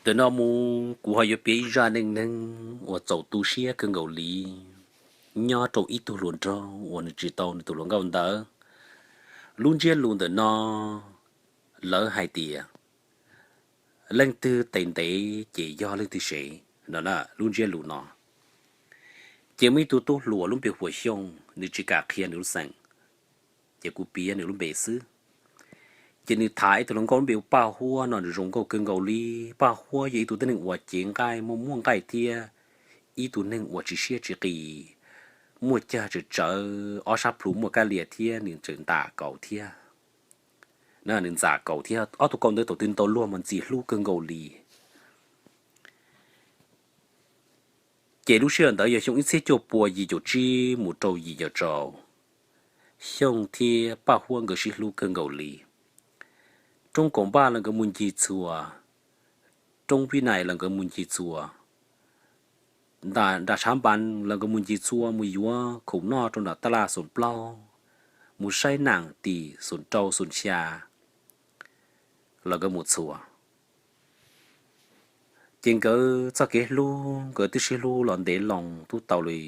Ntawm no mus kuv ho yuav piav ib zaj neej neeg uas txaus tu siab kawg nkaus li, nyob rau ib tug hluas nraug uas nws tsis tau nws tus hluas nkauj ntawd. Lub ntsiab lus ntawm no lawv hais tias leej twg tes ntev ces yog leej twg sev no na, lub ntsiab lus no. Ces muaj ib tug tub hluas lub npe hu ua Xyooj, nws tsis kam qhia nws lub xeem, ces kuv piav nws lub npe xwb. Ces nws tham ib tug hluas nkauj lub npe hu ua Paj Huab no, nws zoo nkauj kawg nkaus li. Paj Huab yog ib tug tib neeg uas cev nqaij muaj muaj nqaij thiab ib tug neeg uas tsis siab tsis qis, muaj cag tsawv tsawv, ob sab plhu muaj kab lias thiab nws tseem ntam kaus thiab. Nws ntam kaus thiab, ob tug kaus ntawd thaum twg ntaus luag mas ntxim hlub kawg nkaus li. Ces lub sij hawm ntawd yog xyoo ib txhiab cuaj pua yim caum tsib mus rau yim caum rau, Xyooj thiab Paj Huab nkawd sib hlub kawg nkaus li. Roob Kaum Npaj los nkawd mus ncig txhua, roob Vib Nais los nkawd mus ncig txhua, nram Tshav Npas los nkawd mus ncig txhua, mus yuav khoom noj rau nram taj laj xoom plaub, mus saib nam tim xoom rau xoom xya los nkawd mus txhua. Ces nkawd txoj kev hlub nkawd twb sib hlub los ntev loo twb tau li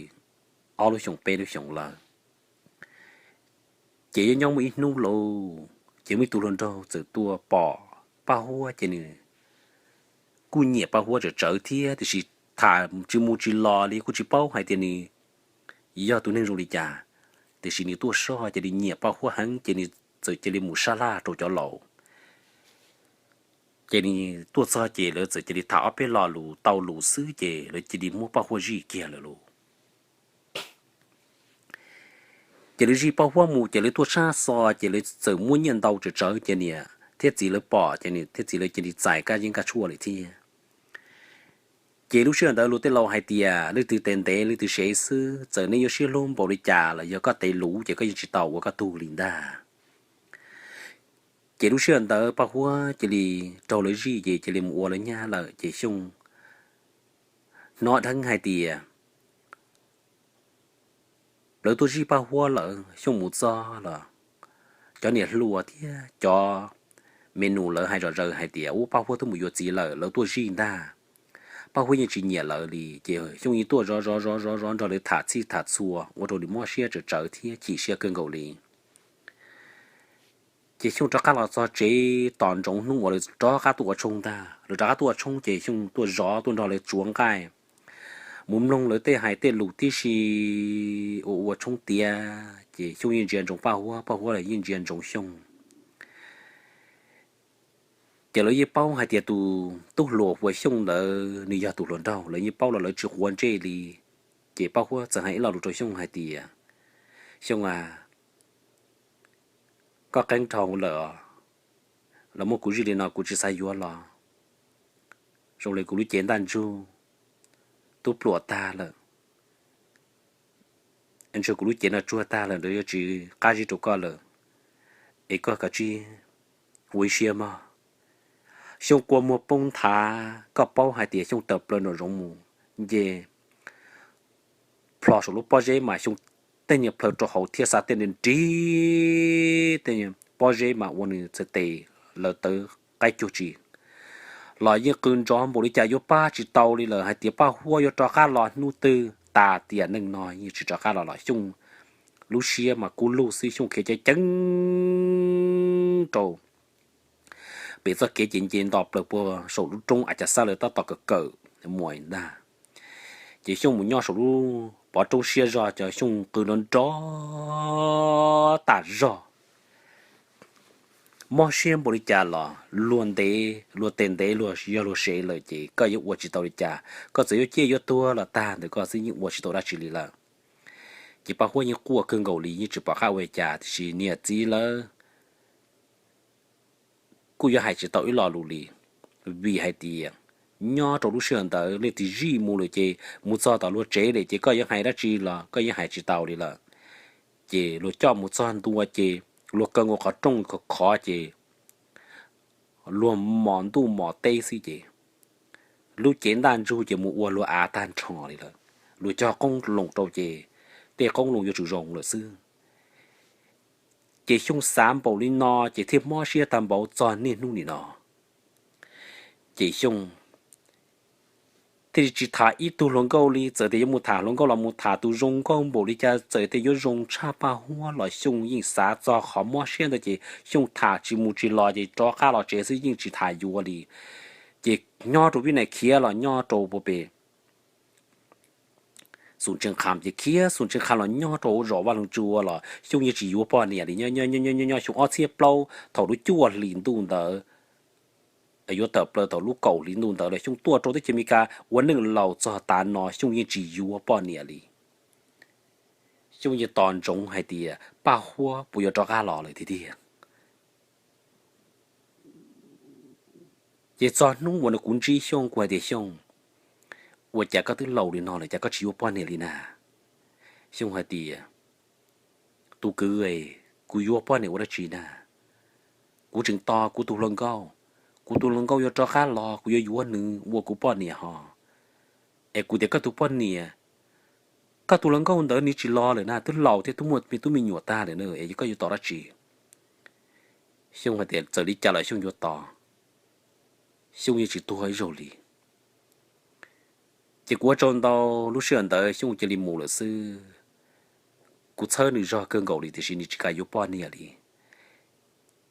ob lub xyoos peb lub xyoos lawm. Ces nyob nyob muaj ib hnub lauj, ces muaj ib tug hluas nraug txawm tuaj pom Paj Huab ces nws kuj nyiam Paj Huab tsawv tsawv thiab, tiam sis tham tsis mus tsis los li kuj tsis paub hais tias nws yog tus neeg zoo li cas. Tiam sis nws tuaj soj cia li nyiam Paj Huab heev ces nws txawm cia li mus sab laj rau cov laus. Ces nws tuaj txog ces lawv txawm cia li tham ob peb lo lus tau lus xwb ces lawv cia li muab Paj Huab zij kiag lawm lauj. Ces lawv zij Paj Huab mus ces lawv tuaj sab xo ces lawv txawm muab nyiaj ntau tsawv tsawv ces niam thiab txiv lawv pom ces niam thiab txiv lawv cia li txais kaj yeeb kaj tshuaj lawm thiab. Ces lub sij hawm ntawd luag tej laus hais tias leej twg tes ntev leej twg sev xwb, txawm nej yuav sib hlub npaum li cas los yog koj tes luv ces koj yeej tsis tau ua koj tug li ntag. Ces lub sij hawm ntawd Paj Huab cia li raug lawv zij ces cia li mus ua lawv nyab lawm ces Xyooj hnov dheev hais tias lawv tuaj zij Paj Huab lawm. Xyooj mus txog los cov niam hluas thiab cov me nus lawv hais zom zaws hais tias ua Paj Huab twb mus yuav txiv lawm, lawv tuaj zij ntag. Paj Huab yeej tsis nyiam lawv li ces Xyooj yeej tuaj zov zov zov zov zov nrog lawv tham txhij tham txhua ua rau nws mob siab tsawv tsawv thiab chim siab kawg nkaus li. Ces Xyooj rov qab los txog tsev tos ntsoov hnub uas lawv rov qab tuaj ua tshoob ntag. Lawv rov qab tuaj ua tshoob ces Xyooj tuaj zov tuaj nrog lawv tsuav nqaij, mus mloog lawv tej hais tej lus tib si, ua ua tshoob tiav ces Xyooj yeej ntsia ntsoov Paj Huab, Paj Huab los yeej ntsia ntsoov Xyooj. Ces lawv yeej paub hais tias tus tub hluas hu ua Xyooj ntawd nws yog tus hluas nraug, lawv yeej paub los lawv tsis quav ntsej li. Ces Paj Huab txawm hais ib lo lus rau Xyooj hais tias, Xyooj a, koj qeeb dhau lawm os, los muab kuv zij li no kuv tsis xav yuav los. Zoo li kuv lub cev ntaj ntsug twb pluam tag lawm, ntshe kuv lub cev no tsuag tag lawm ntawd yuav tsis qab zij rau koj lawm, es koj kav tsij ua ib siab mog. Xyooj kua muag poob nthav, koj paub hais tias Xyooj tawm plaws nraum zoov mus nce plho saum lub pob zeb mas Xyooj tej niag plhaw rau hauv thiab xa tej niag nrig tej pob zeb mas ua nws txhais tes lawv tawv qaib cuag tsi los yeej qw nrov npaum li cas yuav pab tsis tau li lawm hais tias Paj Huab yuav rov qab los hnub twg tas tiam neej no yeej tsis rov qab los los Xyooj lub siab mas kub lug xwb, Xyooj khiav ceev ceev rau pem txoj kev ces nce nto plaws puag saum lub roob a cas xab lawv tab tom kawm kawm muas ntag. Ces Xyooj mus nyob saum lub pov roob siab zog, cov Xyooj qw nrov nrov tas zog, mob siab npaum li cas los luag ntev luag tes ntev luag yog luag sev lawm ces koj yeej ua tsis tau li cas. Koj txawm yuav ciaj yuav tuag los tag ntawm koj xwb yeej ua tsis tau dab tsi li lawm. Ces Paj Huab yeej quaj kawg nkaus li yeej tsis pom qab ua li cas, tiam sis niam txiv lawv kuj yuav hais tsis tau ib lo lus li, vim hais tias nyob rau lub sij hawm ntawd leej twg zij mus lawm ces mus txog tom luag tsev lawm ces koj yuav hais dab tsi los koj yeej hais tsis tau li lawm. Ces luag coj mus txog ntua ces luag kaw nkaus qhov rooj khov khov ces luag mos ntuj mos teb xwb ces lub cev ntaj ntsug ces mus ua luag av tag nrho li lawm. Luag cog qoob loo rau ces tej qoob loo yuav tsum zoo lawm xwb. Ces Xyooj xav npaum li no ces thiaj mob siab tag npaum txog niaj hnub nim no. Ces Xyooj tej tsis tham ib tug hluas nkauj li. Txawm tias yuav mus tham hluas nkauj los mus tham tus zoo nkauj npaum li cas, txawm tias yuav zoo tshaj Paj Huab los Xyooj yeej xav txog qhov mob siab ntawd ces Xyooj tham tsis mus tsis los ces rov qab los tsev xwb, yeej tsis tham yuav li. Ces nyob rau vib nais khiav los nyob rau puag pem Xus Ntseej Qha, ces khiav Xus Ntseej Qha los nyob rau zos Vaj Loog Tsua los Xyooj yeej tsis yuav poj niam li. Nyob nyob nyob nyob Xyooj ob txhiab plaub thaum lub cuaj hlis ntuj ntawd, yuav tawm plaws thaum lub kaum hlis ntuj ntawd los Xyooj tuaj rau teb chaws Amelikas ua neej laus txog tav no Xyooj yeej tsis yuav poj niam li. Xyooj yeej tos ntsoov hais tias Paj Huab puas yuav rov qab los lawm tiag tiag. Ces txog hnub uas nws kuv ntsib Xyooj, kuv hais tias Xyooj, ua cas koj twb laus li no lawm cas koj tsis yuav poj niam li na? Xyooj hais tias, tus kwv, kuv yuav poj niam ua dab tsi na? Kuv tseem tos kuv tus hluas nkauj, kuv tus hluas nkauj yuav rov qab los kuv yuav yuav nws ua kuv poj niam ho. Es kuv tias koj tus poj niam, koj tus hluas nkauj ntawd nws tsis los lawm na, twb laus thiab twb muaj me tub me nyuam tag lawm na, es koj yuav tos dab tsi? Xyooj hais tias txawm li cas los Xyooj yuav tos, Xyooj yeej tsis tuag ib zaug li. Ces kuv ua tsaug ntau, lub sij hawm ntawd Xyooj cia li mus lawm xwb. Kuv txhawb nws zog kawg nkaus li tiam sis nws tsis kam yuav poj niam li.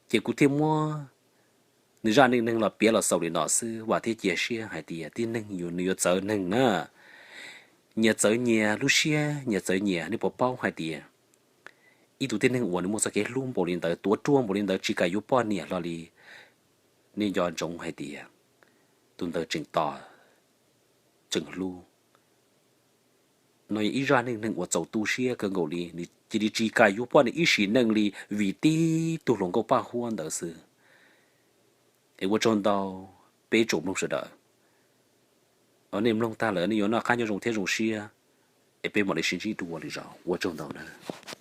Ces kuv thiaj muab nws zaj neej neeg los piav los xaus li no xwb, vam thiab cia siab hais tias tib neeg nws yuav txawv neeg na. Nyias txawv nyias lub siab, nyias txawv nyias. Nej puas paub hais tias ib tug tib neeg uas nws muaj txoj kev hlub npaum li ntawd, tuav ruaj npaum li ntawd tsis kam yuav poj niam hlo li? Nej nco ntsoov hais tias tus ntawd tseem tos, tseem hlub. No yog ib zaj neej neeg uas txaus tu siab kawg nkaus li, nws cia li tsis kam yuav poj niam ib sim neej li vim tib tug hluas nkauj Paj Huab ntawd xwb. Es ua tsaug ntau peb tsoom mloog sawv daws. Nej mloog tag lawm nej yuav noj qab nyob zoo thiab zoo siab, es peb mam li sib ntsib dua lwm zaus, ua tsaug ntau nawb.